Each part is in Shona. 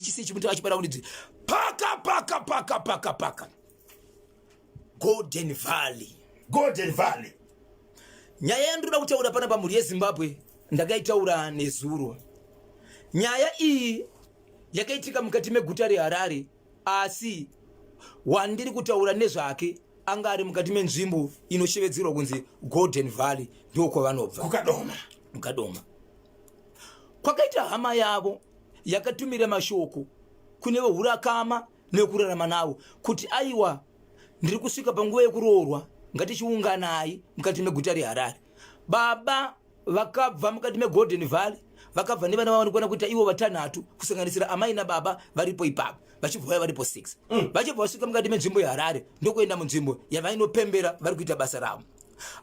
Chisi chimuti achibara kuti paka paka paka paka paka. Golden Valley. Golden Valley. Nyaya yandinoda kutaura pana pamhuri yeZimbabwe ndakaitaura nezuro. Nyaya iyi yakaitika mukati meguta reHarare asi wandiri kutaura nezvake anga ari mukati menzvimbo inoshevedzerwa kunzi Golden Valley ndokwavanobva. Kukadoma. Kukadoma. Kwakaita hama yavo yakatumira mashoko kune vehurakama nekurarama navo kuti aiwa ndiri kusvika panguva yekuroorwa ngatichiunganai mukati meguta reharare baba vakabva mukati megolden valley vakabva nevana vavo vanokwana kuita ivo vatanhatu kusanganisira amai nababa varipo ipapo vachibva vaya varipo 6 vachibva vasvika mukati menzvimbo yeharare ndokuenda munzvimbo yavainopembera vari kuita basa ravo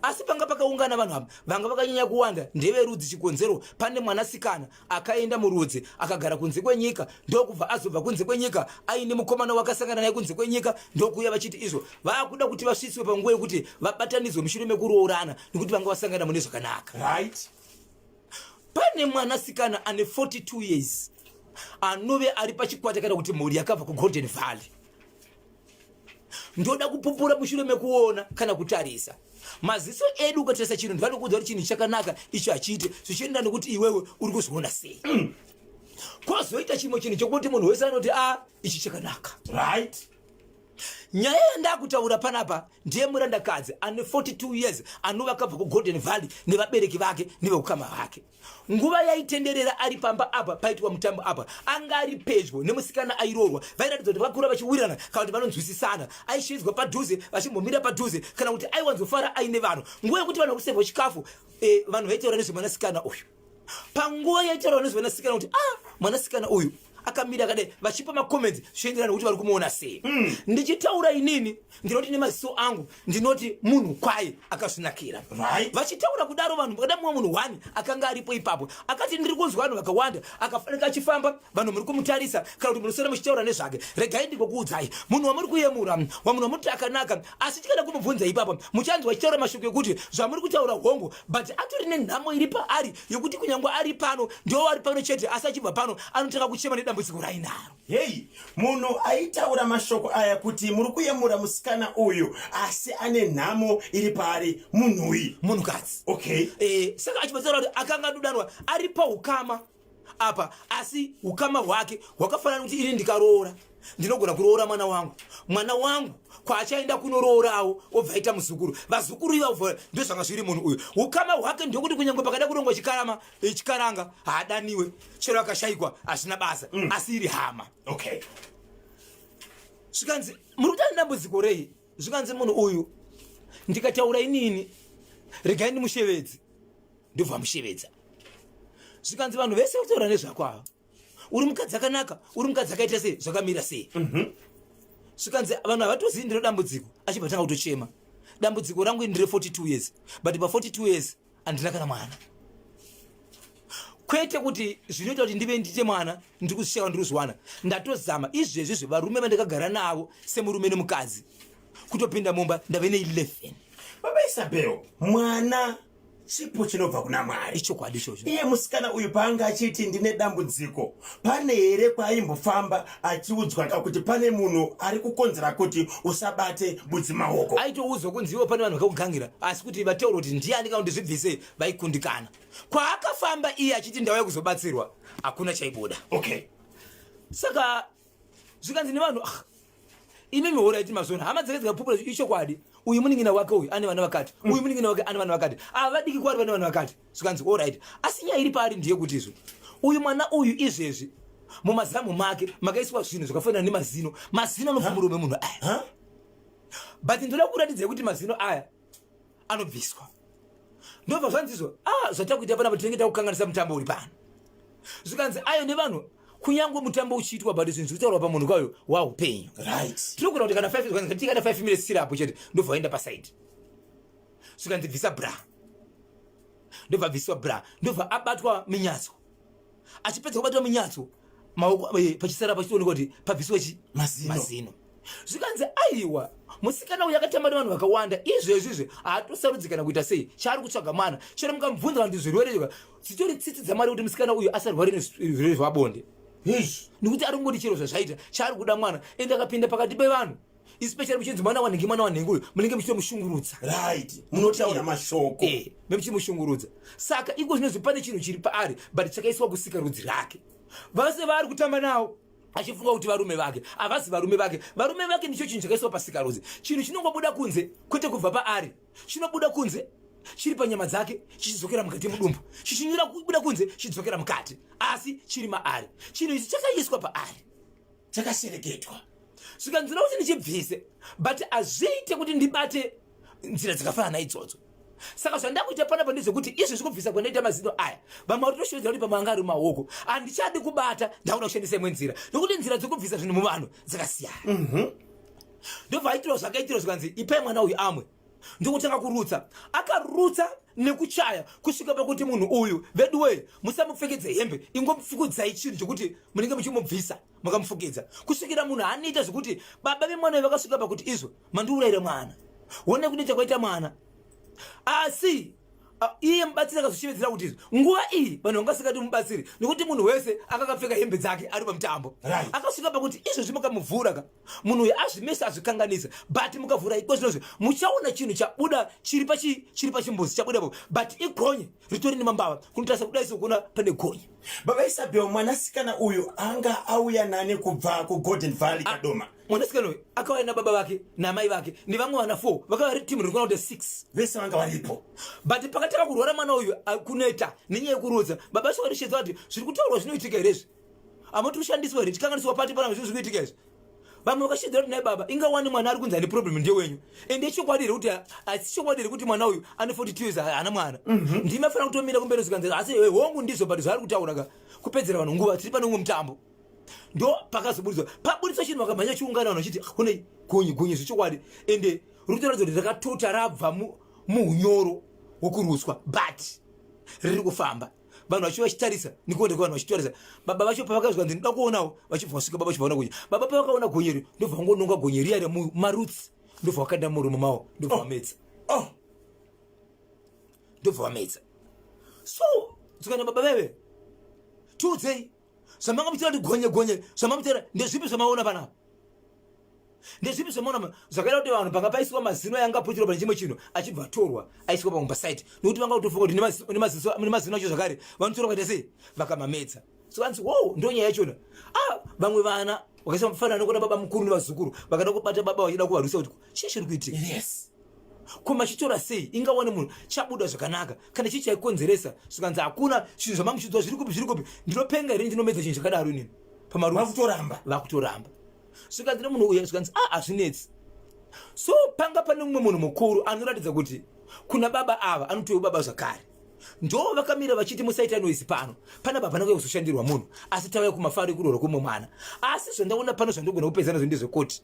asi panga pakaungana vanhu ava vanga vakanyanya kuwanda ndeverudzi chikonzero pane mwanasikana akaenda murudzi akagara kunze kwenyika ndokubva azobva kunze kwenyika aine mukomana wakasangana naye kunze kwenyika ndokuuya vachiti izvo vakuda kuti vasvitswe panguva yekuti vabatanidzwe mushure mekuroorana nekuti vanga vasangana mune zvakanaka right pane mwanasikana ane 42 years anove ari pachikwata kana kuti mhuri yakabva kugolden valley ndoda kupupura mushure mekuona kana kutarisa maziso edu ukatarisa chinhu ndivanokuudza kuti chinhu chakanaka icho hachiite zvichienda nekuti iwewe uri kuzviona sei kwozoita chimwe chinhu chokuti munhu wese anoti a ah, ichi chakanaka right nyaya yandakutaura panapa ndiye murandakadzi ane 42 years anova akabva kugolden valley nevabereki vake neveukama vake nguva yaitenderera ari pamba apa paitwa mutambo apa anga ari pedyo nemusikana airoorwa vairatidza kuti vakura vachiwirirana kana kuti vanonzwisisana aishevedzwa padhuze vachimbomira padhuze kana kuti aiwanzofara aine vanhu nguva yekuti vanhu vakusevwa chikafu e, vanhu vaitaura nezvemwanasikana uyu panguva yaitaura nezvemwanasikana kuti ah mwanasikana uyu akamira akadai vachipa macomments zvichienderana nekuti vari kumuona sei ndichitaura inini ndinoti nemaziso angu ndinoti munhu kwaye akazvinakira right. Vachitaura kudaro vanhu vakada mumwe munhu one akanga aripo ipapo akati ndiri kunzwa vanhu vakawanda akafanika achifamba vanhu muri kumutarisa kana kuti munoswera muchitaura nezvake regai ndingokuudzai munhu wamuri kuyemura wamunhu wamuti akanaka asi tikada kumubvunza ipapo muchanzwa achitaura mashoko ekuti zvamuri kutaura hongu but atori nenhamo iri paari yokuti kunyange ari pano ndiwo ari pano chete asi achibva pano anotanga kuchema nedambudziko rainaro Heyi, munhu aitaura mashoko aya kuti muri kuyemura musikana uyu asi ane nhamo iri paari munhuyi? Munhukadzi. Okay. E, saka achibataura kuti akanga adodanwa ari paukama apa asi ukama hwake hwakafanana kuti ini ndikaroora ndinogona kuroora mwana wangu mwana wangu kwaachaenda kunoroorawo obva aita muzukuru vazukuru ivavo ndozvanga zviri munhu uyu ukama hwake ndokuti kunyange pakada kurongwa chikarama eh, chikaranga haadaniwe chero akashaikwa hazvina basa asi iri hama okay zvikanzi muri kutani dambudziko rei zvikanzi munhu uyu ndikataura inini regai ndimushevedzi ndobva mushevedza zvikanzi vanhu vese kutaura nezvako ava uri mukadzi akanaka uri mukadzi akaita sei zvakamira sei zvikanzi vanhu havatozivi ndiro dambudziko achibva tanga kutochema dambudziko rangu ndire 42 years but pa 42 years handina kana mwana kwete kuti zvinoita kuti ndive ndite mwana ndiri kuzvishaya ndiri kuzviwana ndatozama izvezvi zvevarume vandakagara navo semurume nemukadzi kutopinda mumba ndave ne11 baba isabel mwana chipo chinobva kuna mwari ichokwadi ichocho iye musikana uyu paanga achiti ndine dambudziko pane here kwaaimbofamba achiudzwa ka kuti pane munhu ari kukonzera kuti usabate budzi maoko aitoudzwa kunzi iwo pane vanhu vakakugangira asi kuti vataura kuti ndiani kana kuti zvibvise vaikundikana kwaakafamba iye achiti ndauya kuzobatsirwa hakuna chaibuda okay saka zvikanzi nevanhu ah, imi mihoro yaiti mazona hama dzake dzikapupura ichokwadi uyu munin'ina wake uyu ane vana vakati uyu munin'ina wake ane vana vakati ava vadiki kwari vane vana vakati zvikanzi allright asi nyaya iri paari ndeyekuti izvo uyu mwana uyu izvezvi mumazamu make makaiswa zvinhu zvakafanana nemazino mazino anobva murume munhu aya but ndoda kuratidzai kuti mazino aya anobviswa ndobva zvanzi izvo ah zvatakuita panapa tinenge takukanganisa mutambo uri pano zvikanzi ayo nevanhu kunyange mutambo uchiitwa but zvinhu zviri kutaurwa pamunhu kwayo waupenyu right tinogona kuti kana 5 kana 5 minutes tiri chete ndobva waenda pasaidi zvikanzi bvisa bra ndobva bviswa bra ndobva abatwa minyatso achipedza kubatwa minyatso maoko eh, pachisara pachitoonekwa kuti pabviswa chi mazino, mazino. Zvikanzi aiwa musikana uyu akatamba nevanhu vakawanda izvezvi izvi haatosarudzi kana kuita sei chaari kutsvaga mwana chero mukamubvunza vanhu zvirwere izvo dzitori tsitsi dzamwari kuti musikana uyu asarware nezvirwere zvabonde. Nekuti ari kungoti chero zvazvaita, chaari kuda mwana. Ende akapinda pakati pevanhu, especially muchinzi mwana wanhingi, mwana wanhingi uyu, munenge muchitomushungurudza. Right, munotaura mashoko. Memuchimushungurudza. Saka iko zvinozvi pane chinhu chiri paari, but chakaiswa kusika rudzi rake. Vose vaari kutamba navo achifunga kuti varume vake, havazi varume vake. Varume vake ndicho chinhu chakaiswa pasikarudzi, chinhu chinongobuda kunze, kwete kubva paari. Chinobuda kunze chiri panyama dzake, chichidzokera mukati mudumbu, chichinyura kubuda kunze, chichidzokera mukati, asi chiri maari. Chinhu ichi chakaiswa paari, chakashereketwa. Zvikanzira kuti ndichibvise, but hazviite kuti ndibate nzira dzakafanana idzodzo. Saka zvandakuita panapa ndezvekuti izvezvi kubvisa kwandaita mazino aya, vamwe vari kutoshevedzera kuti pamwe anga ari maoko, handichadi kubata, ndakuda kushandisa imwe nzira, nokuti nzira dzekubvisa zvinhu muvanhu dzakasiyana. Ndobva aitirwa zvakaitirwa, zvikanzi ipai mwana uyu amwe, ndokutanga kurutsa. Akarutsa nekuchaya kusvika pakuti munhu uyu, veduwee, musamupfekedze hembe, ingomufukudzai chinhu chokuti munenge muchimubvisa makamufukidza, kusvikira munhu anoita zvekuti baba vemwana uyu vakasvika pakuti izvo mandiurayira mwana, one kunoita kwaita mwana. Asi iye mubatsiri akazoshevedzera kuti izvo nguva iyi vanhu vanga vasingadi mubatsiri, nekuti munhu wese akakapfeka hembe dzake ari pamutambo. Akasvika pakuti izvozvi mukamuvhura ka, munhu uyu azvimesa, azvikanganisa, but mukavhura iko zvinozvi muchaona chinhu chabuda chiri pachi chiri pachimbuzi chabudapo, but igonye ritori nemambava. Kunotarisa kudai sekuona pane gonye. Baba Isabel, mwanasikana uyu anga auya nani kubva kuGolden Valley, Kadoma? Mwanasikana uyu akauya nababa vake namai vake nevamwe vana 4, vakauya ri timu rikona kuti 6. Vese vanga varipo. But pakatanga kurwara mwana uyu, kuneta nenyaya yekurutsa, baba vacho varishedza vati, zviri kutaurwa zvinoitika here izvi? Amoti kushandiswa here? Tikanganiswa pati pana zvinhu zviri kuitika izvi. Vamwe vakashedzera kuti, nai baba, inga wani mwana ari kunzi ane problem ndewenyu. Ende ichokwadi here kuti, asi chokwadi here kuti mwana uyu ane 42 years haana mwana? Ndimi afanira kutomira kumberi. Zvikanzi, asi hongu, ndizvo, but zvaari kutaura ka kupedzera vanhu nguva, tiri pane umwe mutambo. Ndo pakazoburitswa, paburitswa chinhu, vakamhanya chiungana vanhu vachiti, "Ah, kune gonye, gonye zvechokwadi." Ende rikutoratidza kuti rakatota rabva muunyoro hwokurutswa, but riri kufamba, vanhu vacho vachitarisa nekuenda kwevanhu vachitarisa. Baba vacho pavakazwa ndinoda kuonawo, vachibva vasvika, baba vachibva vaona gonye. Baba pavakaona gonye iri, ndobva vangononga gonye riya remumarutsi, ndobva vakanda murumo mavo, ndobva vamedza. Ndobva vamedza. So dzikana, baba veve, tiudzei zvamanga muchitaura kuti gonye, gonye, zvamamuchitaura ndezvipi? Zvamaona panapa ndezvipi zvamaona zvakaita kuti vanhu panga paiswa mazino yanga aputirwa pane chimwe chinhu, achibva atorwa aiswa pamwe pasaiti, nokuti vanga kutofunga kuti nemazino acho zvakare vanotora kuita sei, vakamamedza. So vanzi, wo, ndo nyaya yachona. Ah, vamwe vana vakaisa mufanana nokuda baba mukuru nevazukuru vakada kubata baba vachida kuvarwisa kuti chii chiri kuitika. Ko machitora sei? Ingawane munhu chabuda zvakanaka, kana chii chaikonzeresa? Zvikanzi hakuna zvinhu zvamamuchidzwa. Zviri kupi? Zviri kupi? Ndinopenga here ndinomedza chinhu chakadaro inini pamarufu? Vakutoramba. Vakutoramba. Zvikanzi nemunhu uya, zvikanzi, a, hazvinetsi. So panga pane mumwe munhu mukuru anoratidza kuti kuna baba ava anotiwo baba zvakare, ndo vakamira vachiti, musaita noise pano, pana baba nakuya kuzoshandirwa munhu, asi tauya kumafaro ekuroorwa kwemumwe mwana. Asi zvandaona pano, zvandogona kupedza nazvo ndezvekuti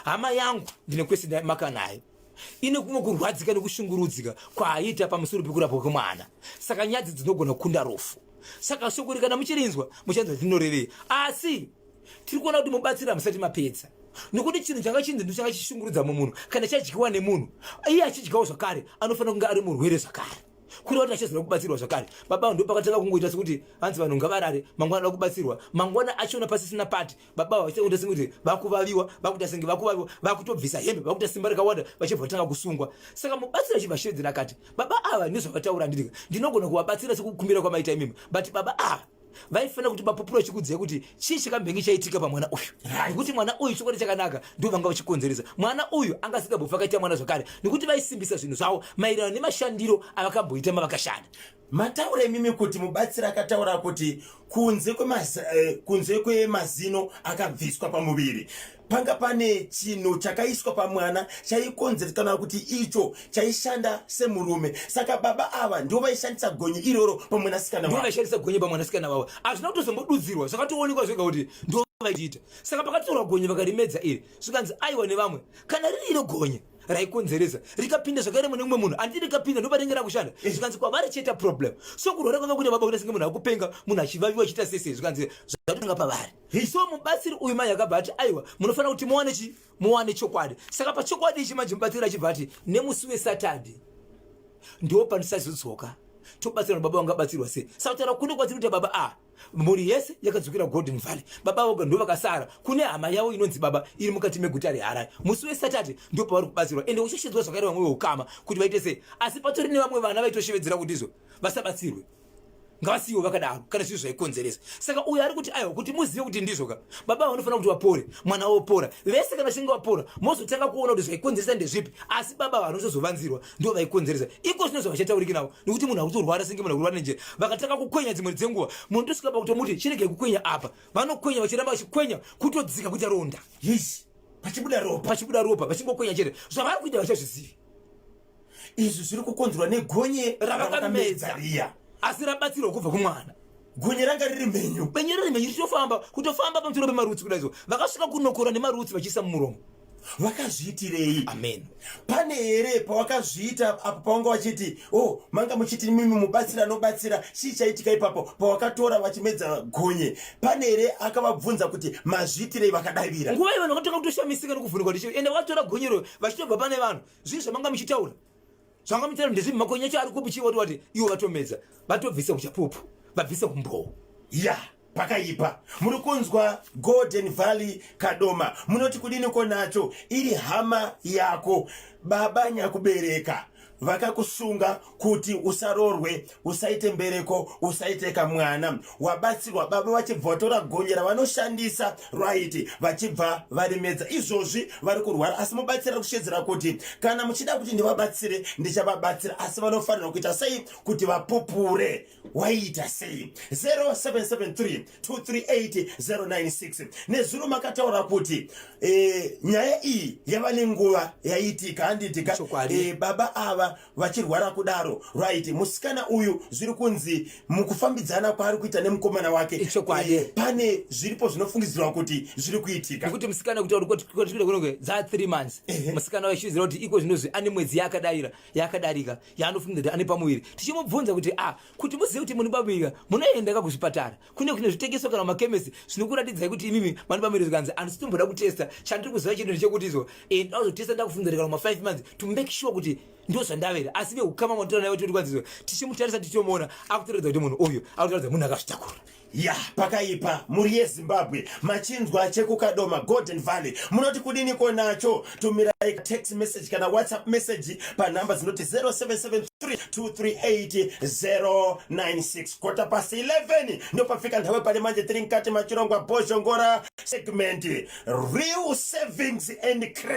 hama yangu ndine kwese maka nayo ine kumwe kurwadzika nekushungurudzika kwaaita pamusoro pekurapwa kwemwana. Saka nyadzi dzinogona kukunda rufu. Saka shoko iri kana muchirinzwa, muchanzwa rinorevei. Asi tiri kuona kuti mubatsiri hamusati mapedza, nokuti chinhu changa chinzi ndo changa chishungurudza mumunhu, kana chadyiwa nemunhu, iye achidyawo zvakare, anofanira kunge ari murwere zvakare, kureva kuti achazoda kubatsirwa zvakare. Baba ndo pakatanga kungoita sekuti vanzi vanhu ngavarare, mangwana ada kubatsirwa, mangwana achiona pasisina pati. Baba vachiita kuita sekuti vakuvaviwa, vakuita senge vakuvaviwa, vakutobvisa hembe, vakuita simba rakawanda, vachibva vatanga kusungwa. Saka mubatsiri achibva ashevedzera akati, baba ava nezvavataura, ndiri ndinogona kuvabatsira sekukumbira kwamaita imimi, but baba ava vaifanira kuti vapupura chikudziva kuti chii chakambenge chaitika pamwana uyu, nekuti mwana uyu chokwadi chakanaka ndo vanga vachikonzeresa. Mwana uyu anga asingambofa akaita mwana zvakare, nekuti vaisimbisa zvinhu zvavo maererano nemashandiro avakamboita mavakashanda. Mataura imimi kuti mubatsiri akataura kuti kunze kwemazino akabviswa pamuviri, panga pane chinhu chakaiswa pamwana chaikonzera, kana kuti icho chaishanda semurume. Saka baba ava ndo vaishandisa gonye iroro pamwanasikana ndo wavo. Vaishandisa gonye pamwanasikana wavo. Hazvina kutozombodudzirwa, zvakatoonekwa zvega kuti ndo vaiita. Saka pakatorwa gonye vakarimedza iri, zvikanzi aiwa nevamwe, kana riri iro gonye raikonzeresa, rikapinda zvakare mune mumwe munhu, handiti rikapinda ndoparinge rakushanda? Zvikanzi kwavari cheta problem. So kurwara kwanga kuita baba kuita senge munhu akupenga, munhu achivaviwa, achiita sese. Zvikanzi zvatanga pavari. So mubatsiri uyu mai akabva ati, aiwa, munofanira kuti muwane chi muwane chokwadi. Saka pachokwadi ichi manje, mubatsiri achibva ati nemusi weSaturday ndo pandisazodzoka, tobatsira. Baba vangabatsirwa sei? Saka kutaura kune kwatsiri kuita baba a. Mhuri yese yakadzokera Golden Valley, baba voga ndo vakasara kune hama yavo inonzi baba iri mukati meguta reHarare. Musi weSaturday ndo pavari kubatsirwa, ende kuchashedzwa zvakare vamwe veukama kuti vaite sei, asi patori nevamwe vana vaitoshevedzera kuti izvo vasabatsirwe, ngavasiyiwe vakadaro kana zvinhu zvaikonzeresa. Saka uyo ari kuti aiwa, kuti muzive kuti ndizvo ka, baba vanofanira kuti vapore, mwana wopora, vese kana vachinge vapora mozotanga kuona kuti zvaikonzeresa ndezvipi. Asi baba vanotozovanzirwa ndo vaikonzeresa iko zvino zvavachatauriki navo, nekuti munhu akutorwara senge munhu akurwara nenjere. Vakatanga kukwenya dzimwe dzenguva, munhu tosvika pakutomuti chiregei kukwenya apa, vanokwenya vachiramba vachikwenya kutodzika kuita ronda. Yes, pachibuda ropa. Pachibuda ropa, vachingokwenya chete. Zvavari kuita vachazvizivi. Izvi zviri kukonzerwa negonye ravakamedza riya, asi rabatsirwa kubva kumwana. Gonye ranga riri mhenyu. Benye riri mhenyu richitofamba, kutofamba pamusoro pemarutsi kudai. Vakasvika kunokora nemarutsi vachiisa mumuromo. Vakazviitirei? Amen. Pane here pawakazviita apo pawanga wachiti, o oh, manga muchiti mimi mubatsira anobatsira, chii chaitika ipapo pawakatora vachimedza gonye? Pane here akavabvunza kuti mazviitirei? Vakadavira. Nguva iyo vanhu vakatanga kutoshamisika nekuvhunduka kuti ende vakatora gonyero vachitobva pane vanhu. Zvinhu zvamanga muchitaura, zvanga muchitaura ndezvipi? Makonye acho ari kupi? Chii wati wati ivo vatomedza, vatobvisa uchapupu, vabvisa umbowo. Ya, pakaipa. Muri kunzwa Golden Valley Kadoma, munoti kudiniko nacho? Iri hama yako, baba nyakubereka vakakusunga kuti usarorwe, usaite mbereko, usaite kamwana. Wabatsirwa, baba vachibva vatora gonye ravanoshandisa, right, vachibva varimedza. Izvozvi vari kurwara, asi mubatsira kushedzera kuti kana muchida kuti ndivabatsire, ndichavabatsira, asi vanofanirwa kuita sei kuti vapupure? Waiita sei? 0773 238 096. Nezuro makataura kuti nyaya iyi yava nenguva yaitika, handitika? Baba ava vachirwara kudaro, right? Musikana uyu zviri kunzi mukufambidzana kwaari kuita nemukomana wake, pane zviripo zvinofungidzirwa kuti zviri kuitika. Nekuti musikana kutaura kuti dza 3 months, musikana wachiziva kuti iko zvinozvi ane mwedzi yakadaira yakadarika yaanofunga kuti ane pamuviri. Tichimubvunza kuti a kuti muzive kuti mune pamuviri, munoenda ka kuzvipatara kune zvitengeswa kana makemesi zvinokuratidzai kuti imimi mane pamuviri? Zvikanzi handisi tomboda kutesta, chandiri kuziva chinhu ndechekuti izvo ndazotesta ndakufunga kuti kana ma 5 months to make sure kuti ndo zvandavera. Asi veukama mwatotora naye vachiti kwanzizwa, tichimutarisa tichitomuona akutoratidza kuti munhu uyu akutoratidza munhu akazvitakura. Ya, pakaipa. Mhuri yeZimbabwe, machinzwa chekuKadoma Golden Valley, munoti kudiniko nacho? Tumirai text message kana WhatsApp message panhamba dzinoti 0773 238 096. 11:15 ndopafika nthawe pali manje. Tiri mkati machirongwa Bhozhongora segment, real savings and credit.